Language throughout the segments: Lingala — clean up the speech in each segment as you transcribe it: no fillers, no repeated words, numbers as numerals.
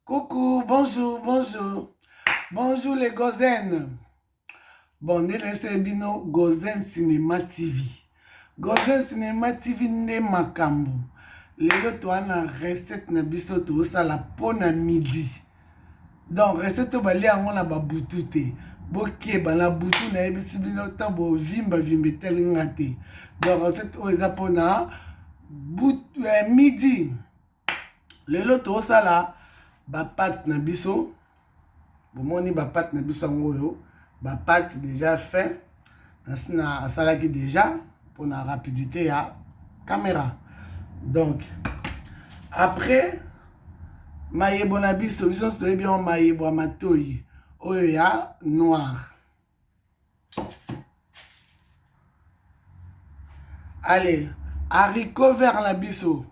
Coucou, bonjour, bonjour. Bonjour les Gozen. Bon, nde naeseli bino Gozen Cinema TV. Gozen Cinema TV nde makambo. Lelo toa na recette na biso tozosala mpo na midi. Donc recette oyo balia yango na babutu te. Bokeba na butu nayebisi bino ntango bovimba vimba etali nga te. Donc recette oyo eza mpo na midi. Lelo tozosala ba pâte na biso. Bomoni ba pâte na biso yango oyo, ba pâte déjà fait. Nasi na asalaki déjà mpona rapidité ya caméra. Donc après mayebo na biso, biso nyonso toyebi yango mayebo ya matoyi oyo ya noir. Allez, haricot vert na biso,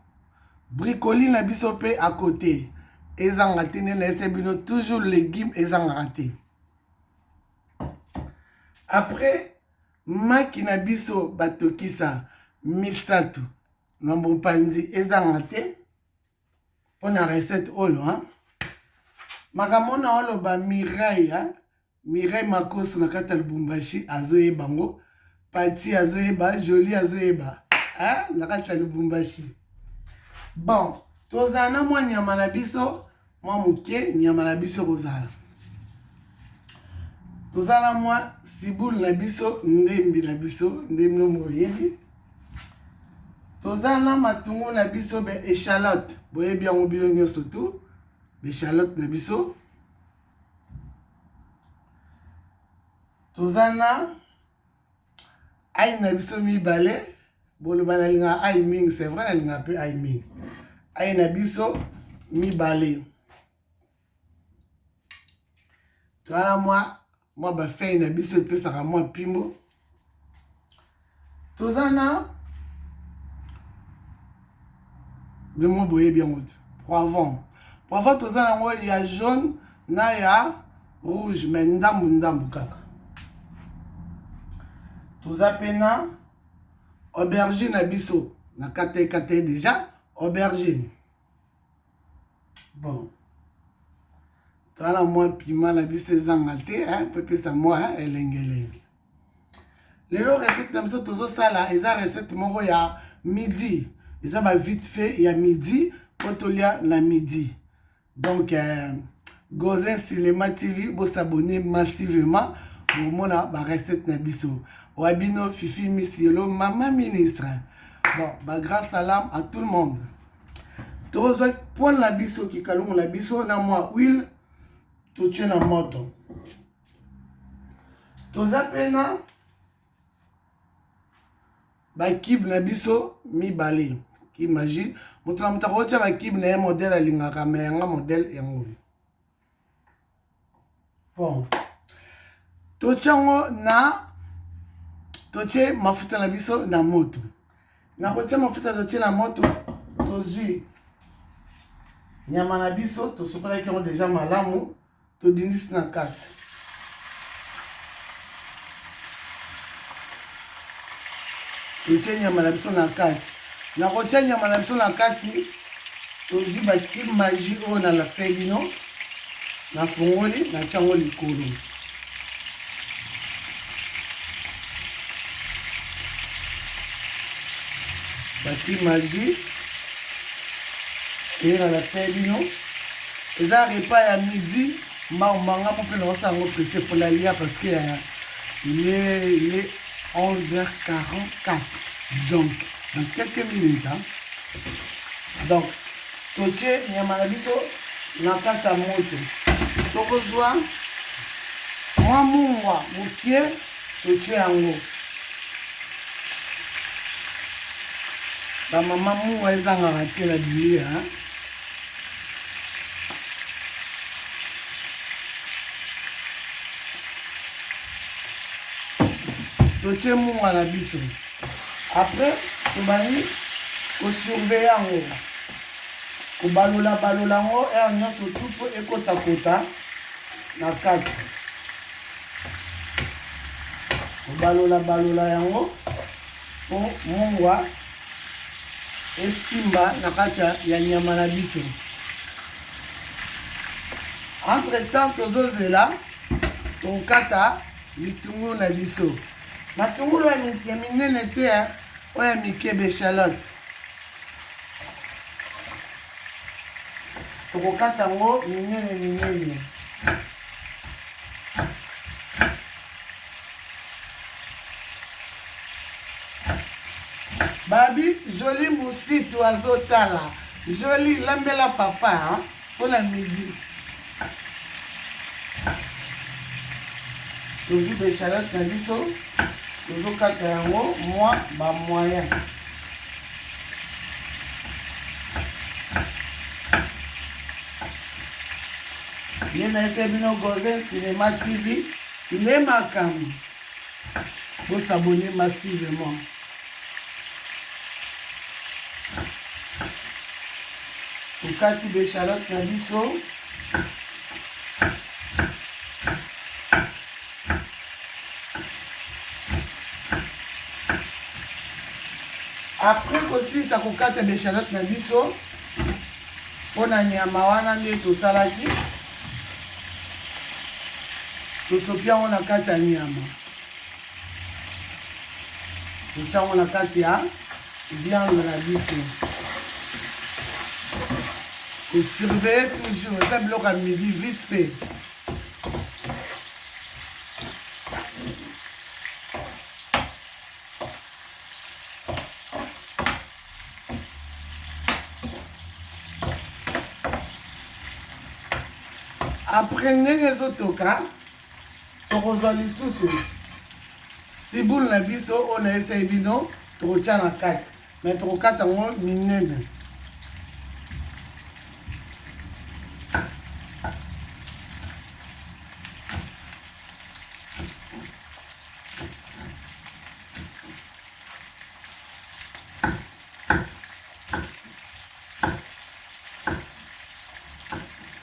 bricoli na biso pe à côté. Ezanga te nde nayese bino toujours légume ezangaka te. Après maki na biso batokisa misato na mopanzi ezanga te mpona recette oyo hein? Makambo na oloba Mireille hein? Mireille Makoso na kati ya Lubumbashi azoyeba yango, Pati azoyeba, Jolie azoyeba hein? Na kati ya Lubumbashi. Bon, tozala na mwa nyama na biso mwa moke, nyama na biso kozala toza na mwa sibulu na biso, ndembi na biso, ndembi no boyebi. Toza na matungu na biso be echalote, boyebi yango bino nyonso tu, echalote na biso. Toza na ai na biso mibale, boloba nalingaka ai mingi, c'est vrai nalingaka mpe ai mingi. Ai na biso mibale, toza na mwa bafei na biso epesaka mwa pimbo. Toza na bino boyebi yango te, poivron. Poivron toza nango ya jaune na ya rouge, mais ndambu ndambu kaka. Toza pe na aubergine na biso na kate kate déjà aubergine. Bon, toza na mwa piment na biso ezanga te, hein, po epesa mwa elengelenge. Lelo recette na biso tozosala eza recette moko ya midi, eza ba vite fait ya midi po tolia na midi. Donc Gozen Cinema TV, bo s'abonner massivement bomona ba recette na biso. Wa bino Fifi Misielo, mama ministre. Bon, ba grand salam à tout le monde. Tozwa poêle na biso, kikalungu na biso na mwa huile, totie na moto. Toza pe na ba cube na biso mibale. Imagine moto na moto akotia ba cube na ye modèle alingaka, mais yanga modèle yango. Bon, totie yango na totie mafuta na biso na moto. Na kotia mafuta totie na moto, tozwi nyama na biso tosukolaki yango deja malamu, todindisi na kati. Totie nyama na biso na kati. Na kotia nyama na biso na kati, tozwi ba cube magie oyo nalakisaki bino, nafungoli natia yango likolo. Ba cube magie eye nalakisaki bino, eza repas ya midi. Mbangu mbangu mpo mpe naosala yango presse mpo nalia parce que il est 11h44, donc dans quelques minutes hein. Donc totie nyama na biso na kati ya moto, tokozwa mwa mungwa mokie totie yango. Bamama, mungwa ezangaka te na bilia hein? Totie mungwa na biso, après tobandi kosurveille yango, kobalola balola yango heure nyonso tu mpo ekotakota na kati. Kobalola balola yango mpo mungwa esimba na kati ya nyama na biso. Entre temps tozozela tokokata litungulu na biso. Matungulu ya minene te, oyo ya mike bechalote. Tokokata yango minene minene. Babi Jolie Musitu azotala. Jolie lambela papa hein? Mpo na midi. Tozwi bechalote na biso, tozokata yango mwa ba moyen. Nde nayebisa bino Gozen Cinema TV nde makambo. Bosabone massivement. Tokati bechalote na biso. Après kosilisa kokata bechalote na biso mpo na nyama wana nde tosalaki, tosopi yango na kati ya nyama, totia yango na kati ya viande na biso. Kosurveille toujours, eza biloko ya midi vite fait. Après ndenge ezotoka, tokozwa lisusu ciboule na biso oyo nayebisaki bino tokotia na kati, mais tokokata yango minene.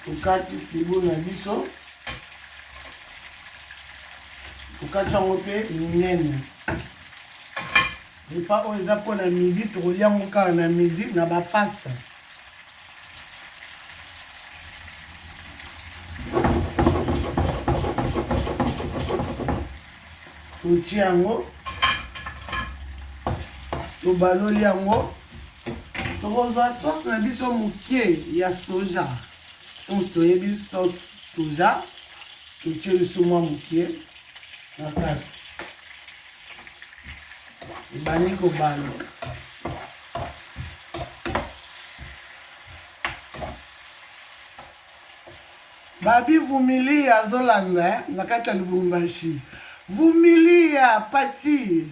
Tokati ciboule na biso, tokati yango mpe minene. Repas oyo eza mpo na midi, tokolia yango kaka na midi na bapate. Totie yango, tobaloli yango, tokozwa sauce na biso moke ya soja. Sauce toyebi sauce soja, totie lisusu mwa moke na kati, ebandi kobaluka. Babi Vumilia azolanda eh, na kati ya Lubumbashi. Vumilia Pati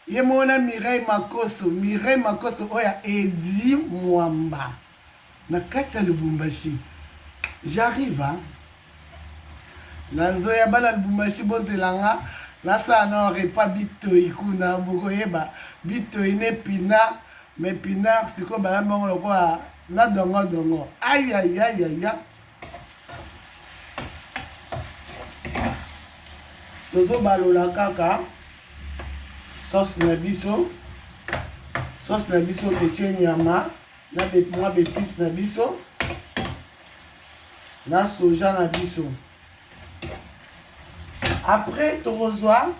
ye moko na Mireille Makoso, Mireille Makoso oyo ya Edi Mwamba na kati ya Lubumbashi. J'arrive hein. Nazoya bana Lubumbashi, bozela nga nasala na repas bitoi kuna, bokoyeba bitoi na epinard, mais epinard sikoyo balambi yango lokola na dongo dongo. Ayayayaya, tozobalola kaka sauce na biso. Sauce na biso totie nyama na mwa bepise na biso na soja na biso. Après tokozwa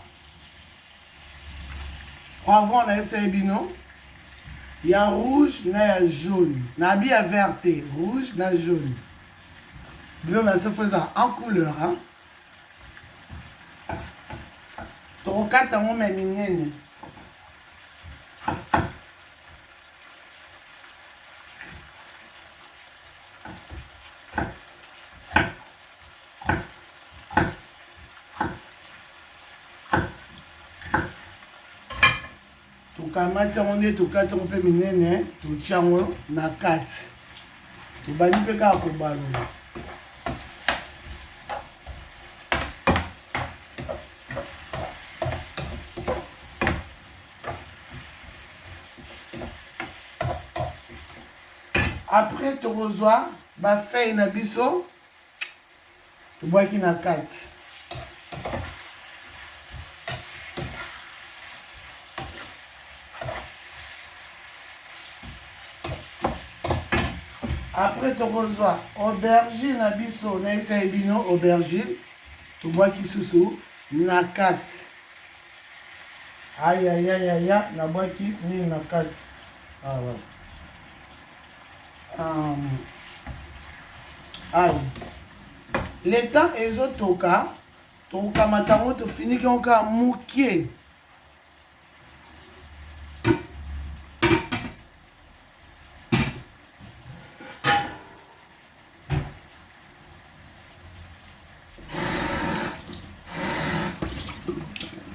poivron nayebisaki bino ya rouge na ya jaune, na bi ya vert te, rouge na jaune. Bilo na biso fo eza en couleur hein? Tokokata yango me minene. Tokamati yango nde tokati yango mpe minene, totia yango na kati, tobandi mpe kaka kobalola. Après tokozwa bafeuille na biso, tobwaki na kati. Après tokozwa aubergine na biso, nayebisaki bino aubergine tobwaki susu na kati. Ayayayaya, nabwaki nini na kati? Ah, ouais. Ayi le temps ezotoka, tokokamata yango tofiniki yango kaka mokie.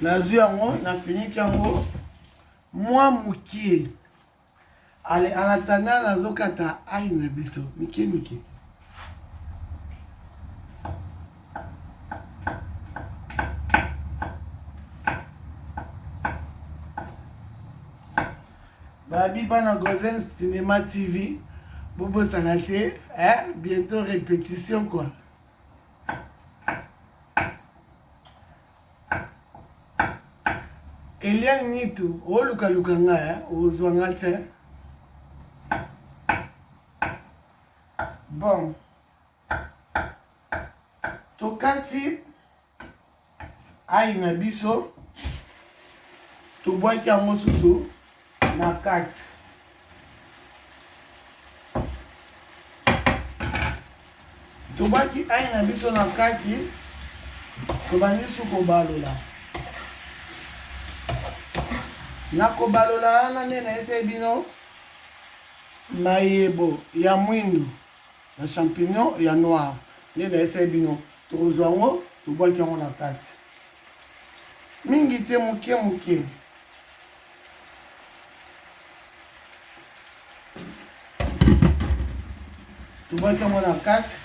Nazwi yango, nafiniki yango mwa mokie. Ale en attendant nazokata ai na biso mike mike. Babi bana Gozen Cinema TV, bobosana te, hein? Bientôt répétition quoi. Eliane Nitu, olukaluka nga, hein? Ozwa nga te. Bon, tokati ai na biso, tobwaki yango susu na kati. Tobwaki ai na biso na kati, tobandi su kobalola. Na kobalola wana nde nayesaki bino mayebo ya mwindu na champignon ya noir, nde nayesaki bino tokozwa yango, tobwaki yango na kati mingi te, moke moke. Tobwaki yango na kati,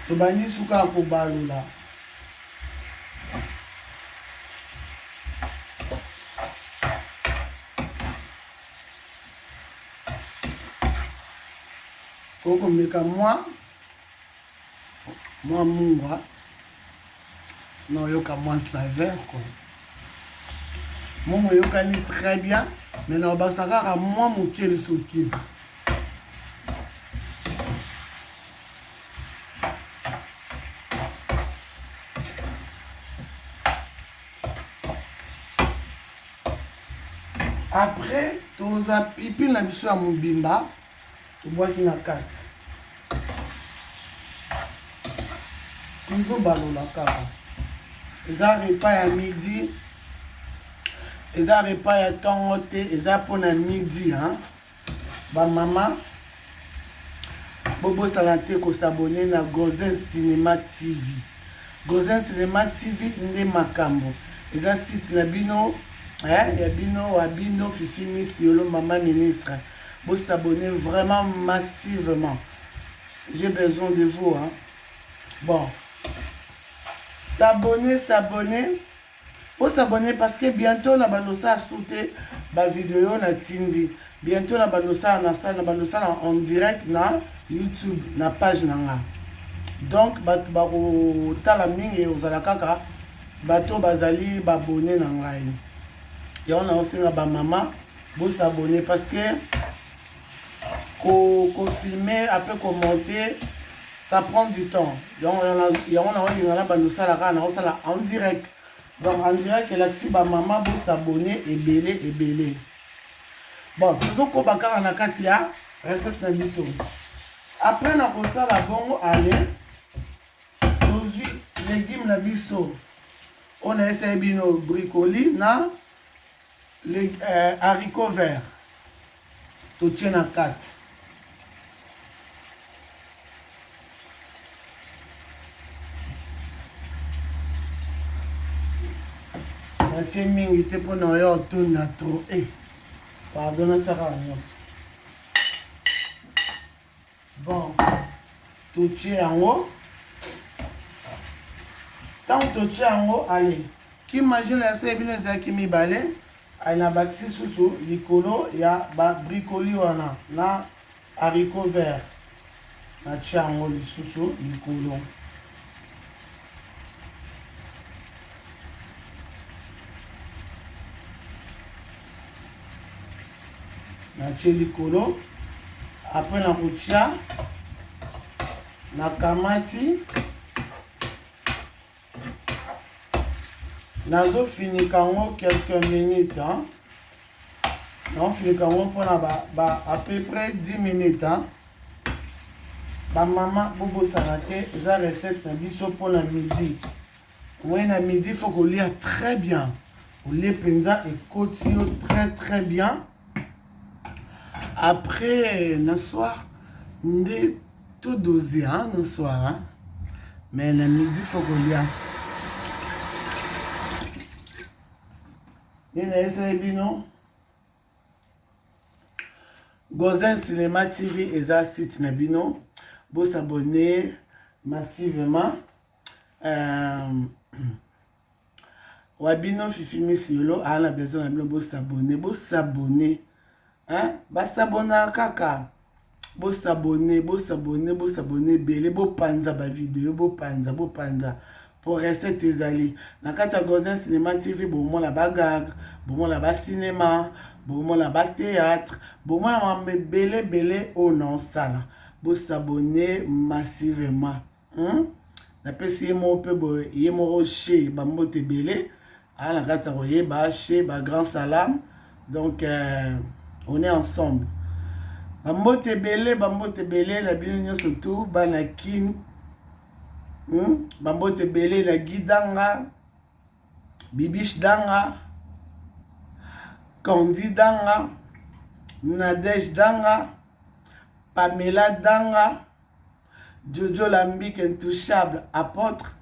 tobandi suka ya kobalola. Okomeka mwa mwa mungwa na oyoka mwa saveur quoi. Mungwa eyokani très bien, mais na obakisa kaka mwa moke lisuki. Après tozwa pipi na biso ya mobimba, tobwaki na kati, tozobalola kaka. Eza repas ya midi, eza repas ya ntongo te, eza mpona midi, hein? Bamama, bobosana te kosabone na Gozen Cinema TV. Gozen Cinema TV nde makambo, eza site na bino, eh, ya bino wa bino Fifi Miss Yolo, mama ministre. Bosabone vraiment massivement, j'ai besoin de vous, hein? Bon, s'abonner, s'abonner, bosabonner parce que bientôt na bando osala su te bavideo na tindi, bientôt na bando osala na sala na bando osala en direct na YouTube na page na nga. Donc bato bakotala mingi ozala kaka bato bazali babone na ngai. Yango naosenga bamama bosabone parce que kofilme après komonter, ça prend du temps. Yango naolinga na bando osala kaka naosala en direct. Donc en direct elakisi bamama bosabone ebele ebele. Bon, tozokoba kaka na kati ya recette na biso. Après na kosala bongo, ale tozwi légume na biso oyo nayesaki bino, bricoli na haricot vert, totie na kati. Natie mingi te mpona oyo otunda trop. E pardon, natiaka nyonso. Bon, totie yango. Ntango totie yango, ale kimagine ya se bino ezalaki mibale, ale nabakisi susu likolo ya babricoli wana na haricot vert, natie yango lisusu likolo. Natie likolo. Après nakotia, nakamati, nazofinika yango quelques minutes, hein. Naofinika yango mpona ba, ba à peu près 10 minutes, hein. Bamama bobosana te, eza recette na biso mpona midi. Omoni na midi faut kolia très bien, olie mpenza ekoti yo très très bien. Après na soir nde todose, hein, na soir, hein. Mais na midi faut kolia. Nde nayebisaki bino, Gozen Cinema TV eza site na bino, bosabonne massivement. Wa bino Fifi Misiolo aa na besoin na bino, bosabonne, bosabonne, hein? Basabonaka kaka, bosabonne, bosabonne, bosabonne ebele, bopanza bavideo, bopanza, bopanza po recette ezali na kati ya Gozen Cinema TV. Bomona bagag, bomona bacinema, bomona bathéâtre, bomona mambo ebele ebele oyo naosala. Bosabonne massivement, Napesi ye moko mpe boye, ye moko che bambote ebele aa na kati ya koyeba che bagrand salam. Donc on est ensemble. Bambote ebele, bambote ebele na bino nyonso tu bana Kin, Bambote ebele na Gidanga, Bibish Danga, Candy Danga, Nadege Danga, Pamela Danga, Jojo Lambik intouchable apôtre.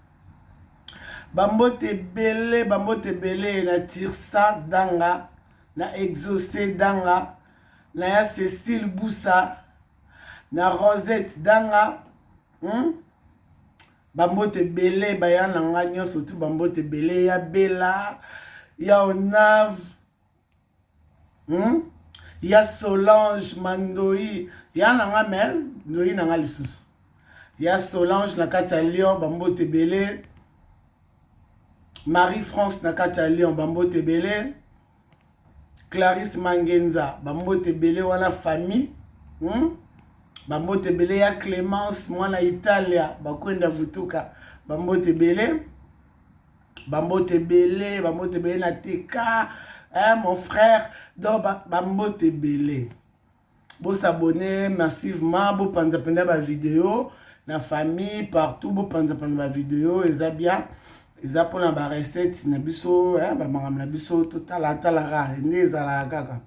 Bambote ebele, bambote ebele na Tirsa Danga, na Exaucé Danga, na ya Cécile Boussa, na Rosette Danga, Bambote ebele baya na nga nyonso tu, bambote ebele ya Bela, ya Onave, Ya Solange Mandoi, ya na nga me ndoi na nga lisusu, ya Solange na kati ya Lyon, bambote ebele. Marie France na kati ya Lyon, bambote ebele. Clarisse Mangenza, bambote ebele wana famille, Bambote ebele ya Clémence mwana Italia, bakwenda vutuka, bambote ebele, bambote ebele, bambote ebele na Teka, hein, mon frère. Donc bambote ebele, bosabonne massivement, bopanza mpenza bavideo na famille partout, bopanza-panza bavideo, eza bien, eza mpona barecette na biso, bamakambo na biso totalatalaka nde ezalaka kaka.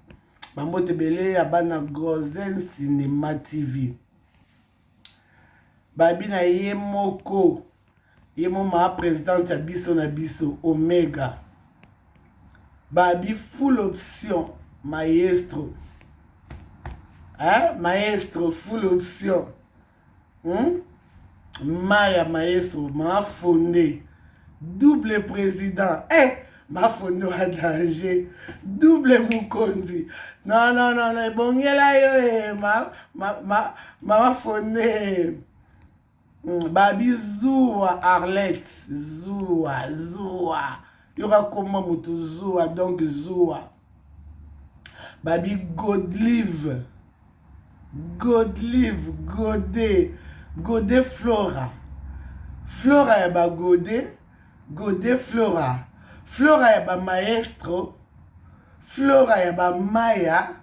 Bambote ebele ya bana Gozen Cinema TV. Babi na ye moko, ye mo maa présidente ya biso na biso Omega, babi full option maestro, hein? Maestro full option, Maya maestro mafonde double président, eh, mafonde wa danger, double mokonzi. Non, non, non, non, ebongela yo, eh, ma, ma, ma, mama fonde. Babi zuwa Arlette, zuwa, zuwa, yoka koma motu zuwa, donc zuwa. Babi Godlive, Godlive, Gode, Gode Flora, Flora ya bagode, Gode Flora, Flora ya bamaestro, Flora ya bamaya,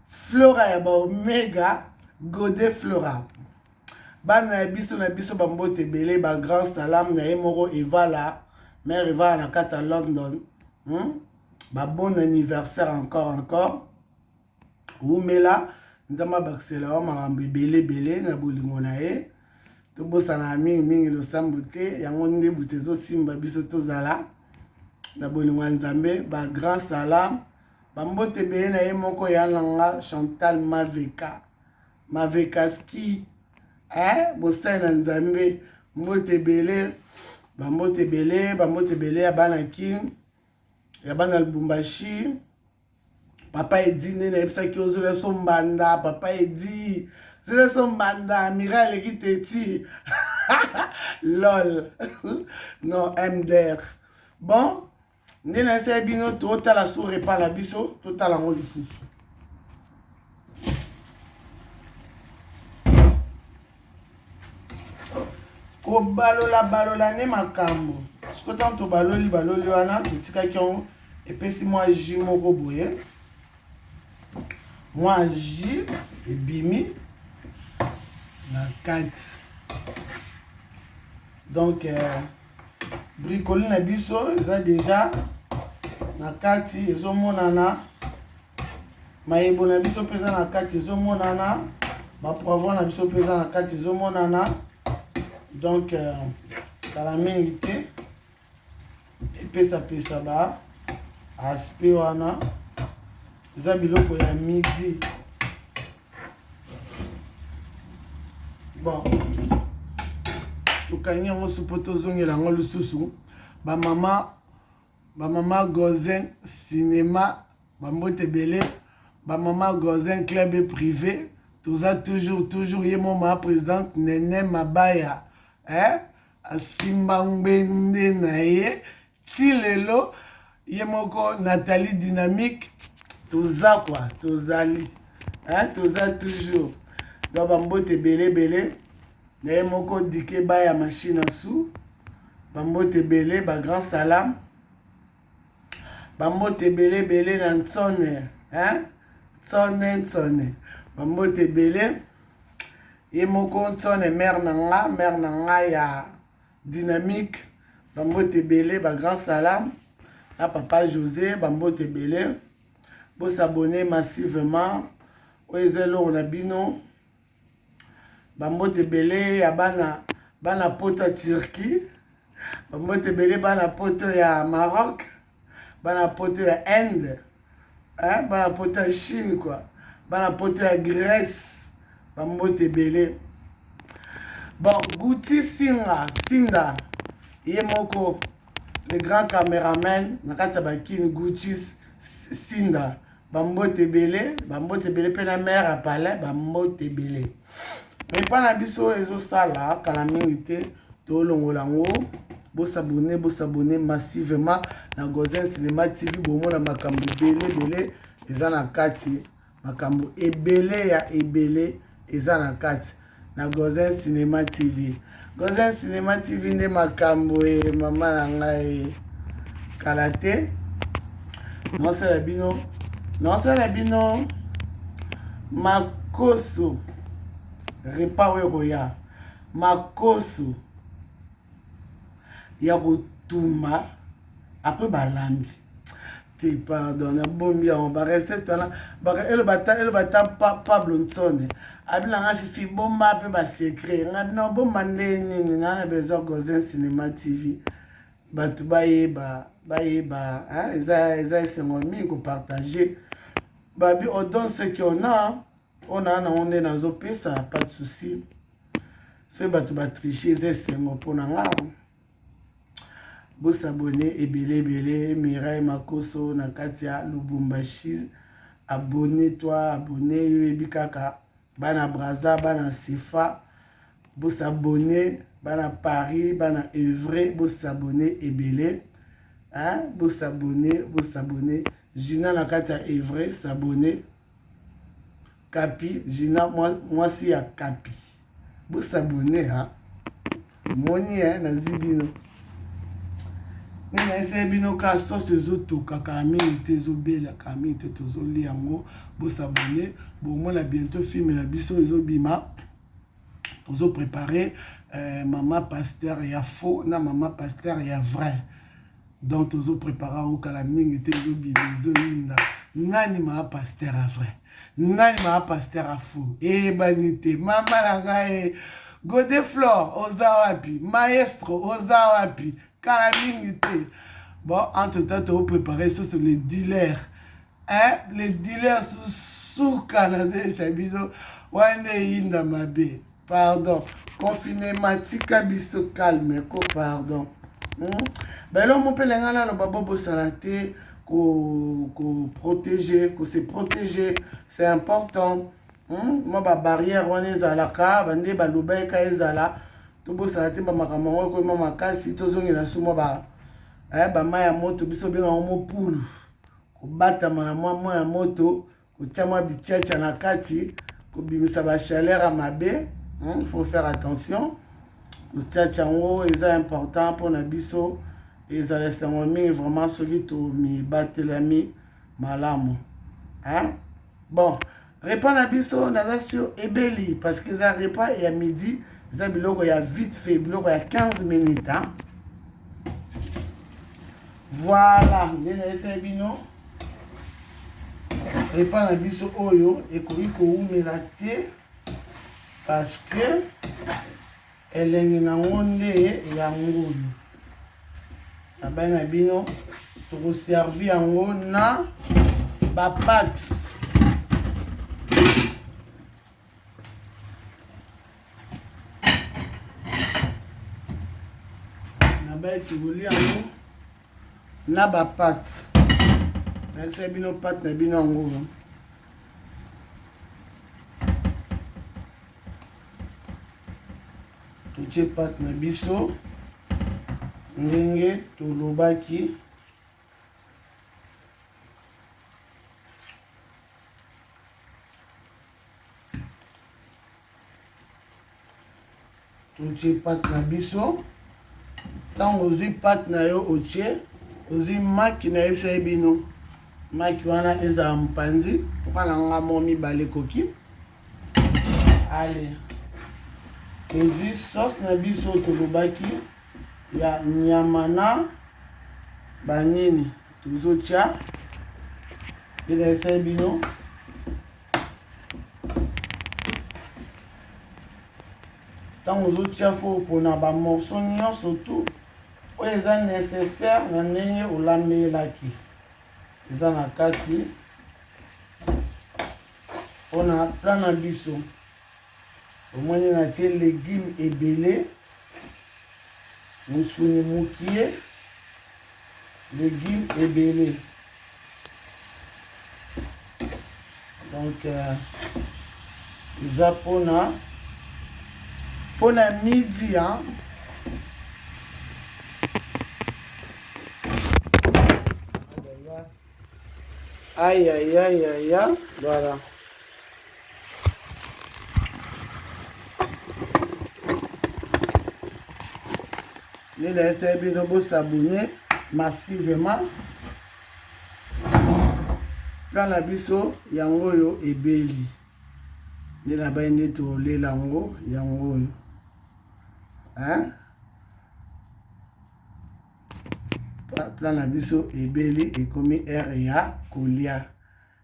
Flora ya baomega, Gode Flora. Bana ya biso na biso, bambote ebele, bagrand salam na ye moko Evala, mare Evala na kati ya London, Ba bon anniversaire encore, encore. Wumela, Nzambe abakisela wa makambo ebele ebele na bolingo na ye. Tobosana mingimingi losambo te, yango nde butu ezosimba biso tozala na bolingo ya Nzambe. Ba grand salam, bambote ebele na ye moko ya nanga Chantal Maveka, Mavekaski, eh, bosali na Nzambe, mbote ebele, bambote ebele, bambote ebele ya bana Kin, ya bana Lubumbashi. Papa Edi nde nayebisaki ozela so mbanda, papa Edi zela so mbanda, Mira aleki teti lol, non MDR. Bon, nde nayebisaki bino totala su repas na biso, totala yango lisusu. Kobalola balola nde makambo. Sikoyo ntango tobaloli baloli wana, totikaki yango epesi mwa jus moko boye, mwa jus ebimi na kati. Donc bricoli na biso eza deja na kati, ezomonana. Mayebo na biso mpe eza na kati, ezomonana. Bapoivron na biso mpe eza na kati, ezomonana. Donc kala mingi te epesapesa ba aspect wana, eza biloko ya midi. Bon, tokangi yango su mpo tozongela yango lisusu. Bamama, bamama Gozin Cinéma, bambote ebele. Bamama Gozin Club privé, toza toujours toujours. Ye mo ma présidente Nene Mabaya, eh? Asimba ngbende na ye ti lelo. Ye moko Nathalie Dynamique, toza kwa tozali, hein? Toza toujours. Donc bambote ebele ebele na ye moko Dike Baya machine asu. Bambote ebele, bagrand salam, bambote ebele ebele na Ntsone, hein? Ntsone, Ntsone, bambote ebele. Ye moko Ntsone, mare na nga, mare na nga ya Dynamique, bambote ebele, bagrand salam na papa José, bambote ebele. Bosabone massivement, oyo eza eloko na bino. Bambote ebele ya bana, bana poto ya Turquie, bambote ebele bana poto ya Maroc, bana poto ya Inde, hein, bana poto ya Chine quoi, bana poto ya Grèce, bambote ebele. Bon, Guti Singa Sinda, ye moko le grand cameraman na kati ya bakini, Gucci Sinda, bambote ebele, bambote ebele mpe na mare ya palais, bambote ebele. Repas na biso ezosala kala mingi te, tolongola yango. Bosabone, bosabone massivement na Gozin Cinema TV, bomona makambo ebele ebele eza na kati, makambo ebele ya ebele eza na kati na Gozin Cinema TV. Gozin Cinema TV nde makambo e mama na ngai. Kala te naosala bino, naosala bino makoso repas oyo ekoya, makoso ya kotumba apres balambi te. Pardon, nabombi yango barecette wana. Eloba ta Pablo Ntsone abinanga Fifi, bomba mpe basecret. Nga bino bomba nde nini? Nga na besoin Gozin Cinéma TV bato bayeba, bayeba. Eza esengo mingi kopartage. Babi on donne ce qu'on a, oyo naa nango nde nazopesa, pas de souci. Soki bato batriche, eza esengo mpona nga. Bosabone ebele ebele. Mirai Makoso na kati ya Lubumbashi, abonne toi, abonne yo. Oyebi kaka bana Braza, bana Sefa, bosabone. Bana Paris, bana Evre, bosabone ebele, hein? Bosabone, bosabone. Gina na kati ya Evre, sabone. Kapi Gina, mwasi ya Kapi, bosabone ha moni e nazi bino nini nayesaki bino ka sauce ezotoka kala mingi te, ezobela kala mingi te, tozolia yango. Bosabone, bomona bientôt film na biso ezobima. Tozoprépare mama pasteur ya faux na mama pasteur ya vrai. Donc tozoprépare yango kala mingi te, ezobima, ezoyinda. Nani mama pasteur ya vrai, nani mama pasteur ya faux, eyebani te. Mama na ngai Gode Flore, oza wapi? Maestro, oza wapi? Kala mingi te. Bon, entre temps tozoprépare susu le dealer, hein? Le dealer susuka nazoyesa bino wana eyinda mabe. Pardon, confinement tika biso calme ko, pardon. Beloko mpe na ngai naloba, bobosana te koprotéger, kose protéger, c'est important. Mwa babarrière wana ezalaka bande baloba eka ezala, tobosana te bamakambo yango ekoyema makasi. Tozongela su mwa bamai ya moto, biso obengango mopulu, kobatama na mwa mai ya moto, kotia mwa bitiatia na kati, kobimisa bachaleur ya mabe. Faut faire attention. Kotiatia yango eza important mpona biso, ezala esengo mingi vraiment soki tomibatelami malamu, hein? Bon, repas na biso naza sur ebeli parce que eza repas ya midi, eza biloko ya vite fait, biloko ya 15 minutes, hein? Voilà, nde nayesaki bino repas na biso oyo ekoki kowumela te parce que elengi nango nde yango oyo nabai na bino. Tokoservi yango na bapâtes. Nabai tokolia yango na bapâtes. Nayebisa bino, pâte na bino yango totie, pâte na biso ndenge tolobaki. Totie pâte na biso. Ntango ozwi pâte na yo, otie, ozwi maki, nayebisa ye bino, maki wana ezala mopanzi mpoka na nga mo mibale ekoki. Ale, tozwi sauce na biso tolobaki ya nyama na banini, tozotya nde nayebisa bino. Ntango ozotia, faut mpona bamorceau nyonso tu oyo eza nécessaire na ndenge olambelaki eza na kati mpona plat na biso. Omoni, natie légume ebele, mosuni mokie, légume ebele. Donc eza mpona midi, hein? Aïe, aïe, aïe, aïe, aïe. Voilà. Nde nayesaki bino, bos'abonner massivement. Plat na biso yango oyo ebeli, nde na bai nde tolela yango, yango oyo, hein? Plat na biso ebeli, ekomi heure ya kolia.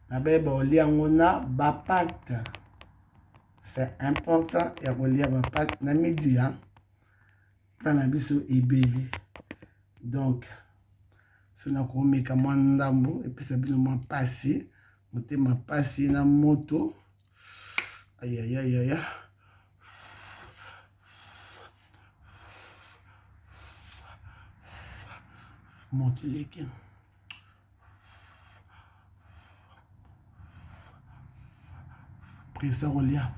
Na bayeba kolia yango na bapâtes, c'est important ya kolia bapâtes na midi, hein? Plat na biso ebeli. Donc so nakomeka mwa ndambo, epesa bino mwa mpasi, motema mpasi na moto. Ayayayaya, moto eleki. Presa kolia.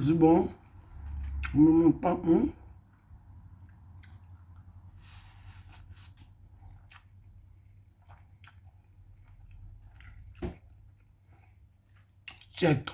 C'est bon. Pas, Check.